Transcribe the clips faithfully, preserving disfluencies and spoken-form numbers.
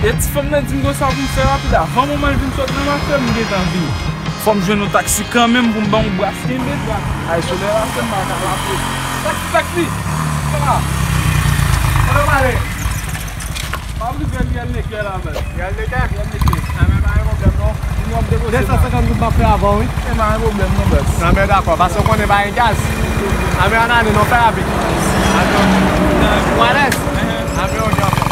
E ti fanm nan di m gon sa pou m fè rapid, avan moman l vin sot nan mache, m gentan vini. Fò m jwenn yon taksi kanmenm pou m ba yon bras kenbe. Ay, solèy la fè m mal, la pli. Taksi, taksi! Ala! Kote w prale? M ap rive Riyèl Nekè la, men. Riyèl Nekè? Riyèl Nekè. A, men pa gen pwoblèm, non. Desann senkant goud m ap fè avè w, wi. E pa gen pwoblèm, non, bèf. Nan, men dakò, paske w konnen pa gen gaz. A, men ann ale, non, fè rapid. A, men, ou alèz? A, men, oke, oke.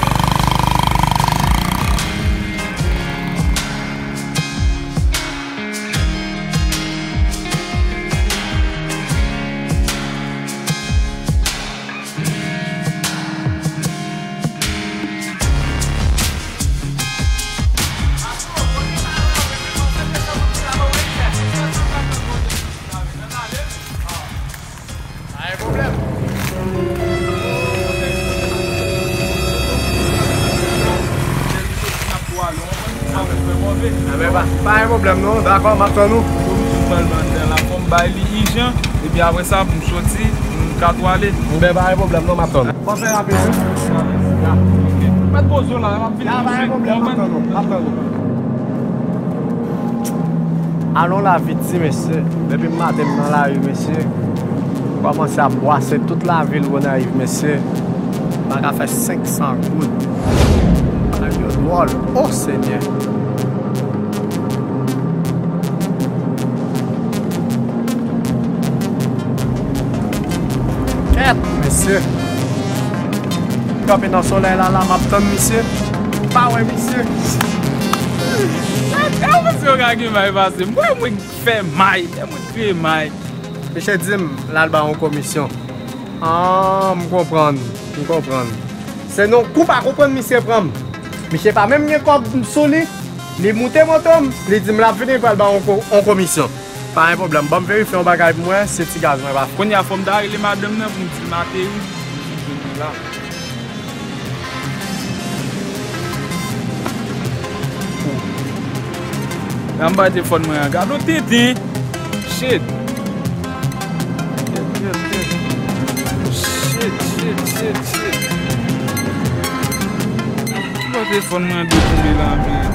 Pa gen pwoblèm. Anben, pa, pa gen pwoblèm non. Dakò, m ap tann ou. Fò m sot pral nan anndan la, fò m bay li ijan, epi apre sa, pou m soti, m ka tou ale. Anben, pa gen pwoblèm non, m ap tann ou. Fò fè rapid, wi. Ya. Mèt poze w la, m ap vin. Ya, pa gen pwoblèm, m ap tann ou, m ap tann ou. Alon lavi di, mesye. Depi maten m nan lari, mesye. Kòmanse ap bwase tout lavil Gonayiv, mesye. M pa ka fè senk san goud. Bagay yo dwòl. O Senyè. Kèt, mesye. Kanpe nan solèy la, la, m ap tann misye. Pa wè misye. Gade kòman misye yo ka gen may pase m. Mwen, mwen fè may, mwen kreye may. Misye di m l al ba yon komisyon. Ah, m konprann, m konprann. Se nan kou pa konprann misye pran m. Misye pa menm gen kòb sou li. Li moute moto m, li di m l ap vini, l pral ba yon ko-, yon komisyon. Pa gen pwoblèm, ban m verifye yon bagay pou m wè, se ti gaz mwen pa fè. Kounye a, fò m ta rele madanm nan pou m di l m ateri. Li vin jwenn mwen la. La m bay telefòn mwen an. Gad yon tenten. Shit. Shit, shit, shit, shit. Ki bò telefòn mwen an dwe tonbe la, men?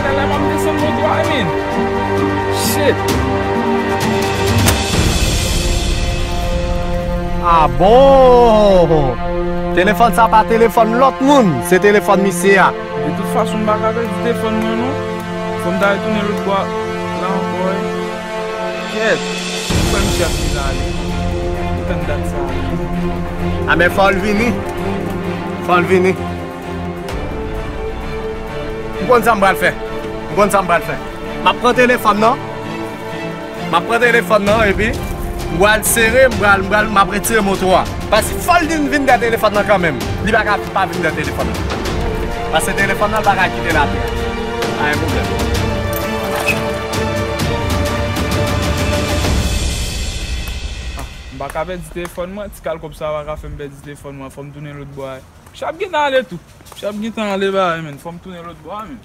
Genlè m ap desann moto a, men. Shit. Ah bon! Telefòn sa pa telefòn lòt moun, se telefòn misye a. De tout fason, m pa ka pèdi telefòn mwen, non. Fò m ta retounen lòt bò la ankò, wi. Kèt, m kwè misye ap vin ale. Tann dat sa. A, men fò l vini. Fò l vini. M konn sa m pral fè. M konn sa m pral fè. M ap pran telefòn nan. M ap pran telefòn nan, epi m pral sere, m pral, m pral, m ap retire moto a. Paske fò l vin, vin dèyè telefòn nan kanmenm. Li pa ka pa vin dèyè telefòn nan. Paske telefòn nan, l pa ka kite l atè. Pa gen pwoblèm. Ah, m pa ka pèdi telefòn mwen, ti kal kòb sa pa ka fè m pèdi telefòn mwen, fò m tounen lòt bò a. Misye ap gentan ale tou. Misye ap gentan ale, bagay, men. Fò m tounen lòt bò a, men.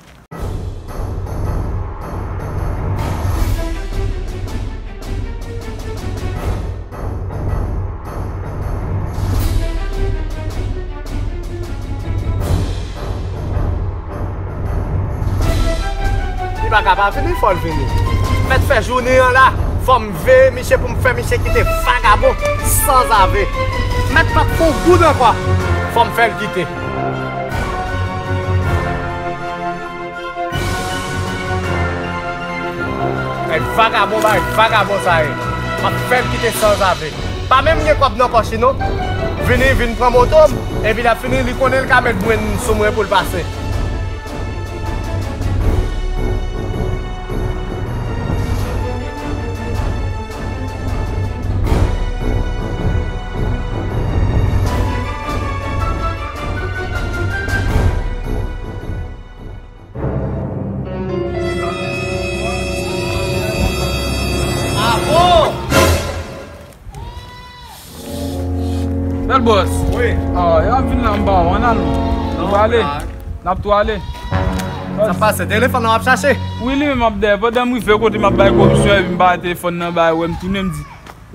Li pa ka pa vini, fò l vini. Mèt fè jounen an la, fò m veye misye pou m fè misye kite vagabon sanzave. Mèt pa t fè yon goud ankò, fò m fè l kite. Ay, vagabon, bay, vagabon sa ye. M ap fè l kite sanzave. Pa menm gen kòb nan pòch li, non. Vini, vin pran moto m, epi l ap fini, li konnen l ka met brenn sou mwen pou l pase. Ah bon? Bòs. Wi. Ah, y ap vin la, m pa wè, ann al non. Nou prale. N ap tou ale. Sa pase, telefòn nan w ap chache? Wi, li menm ap dèyè. Pandan m rive kote m ap bay komisyon, epi m pa wè telefòn nan, bay wè m tounen, m di,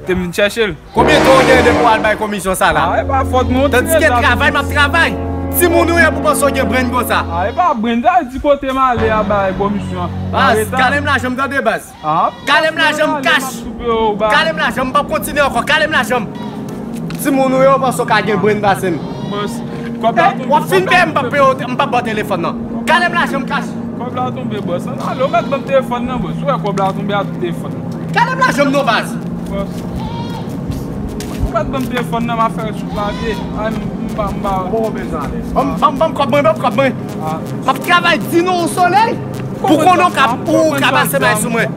te m vin chèche l. Konbyen tan w gen depi w al bay komisyon sa la? Ah, e pa fòt mwen, tandis ke travay m ap travay. Timoun ou ye pou panse w gen brenn konsa. Ah, e pa brenn, sa di kote m ale a bay komisyon. Baz, kale m lajan m tande, baz. Ah, kale m lajan m kach. Kale m lajan m, m p ap kontinye ankò. Kale m lajan m. Timoun ou yo panse w ka gen brenn pase m. Bòs, kòb la tonbe. W ap fin peye m, m p ap peye w, m p ap ba w telefòn nan. Kale m lajan m kach. Kòb la tonbe, bòs. Ann ale, ou mèt ban m telefòn nan, bòs. Ou wè kòb la tonbe a tout telefòn nan. Kale m lajan m non, baz. Bòs. Ou mèt ban m telefòn nan, m a fè sou klavye. Ay, m, m pa, m pa. Bon, bezwen ale. Ban m, ban m, ban m kòb mwen, ban m kòb mwen. Ah. M ap travay di non o solèy. Pou konnen w ka, ou ka pase may sou mwen.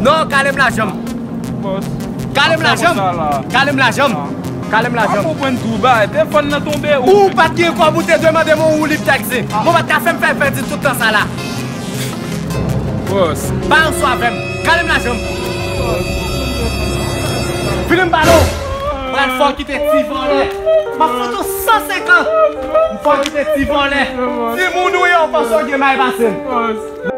Non, kale m lajan m. Kale m lajan m. Kale m lajan m. Kale m lajan m. Ou pa t gen kòb ou te dwe mande m yon woulib taksi. Mwen pa t ka fè m fè pèdi tout tan sa la. Bòs. Pa ansanm avè m. Kale m lajan m. Vini m pale w. Pral fè w kite ti vòlè. M ap fout ou san senkant. M fè w kite ti vòlè. Timoun ou ye, w panse w gen may pase m.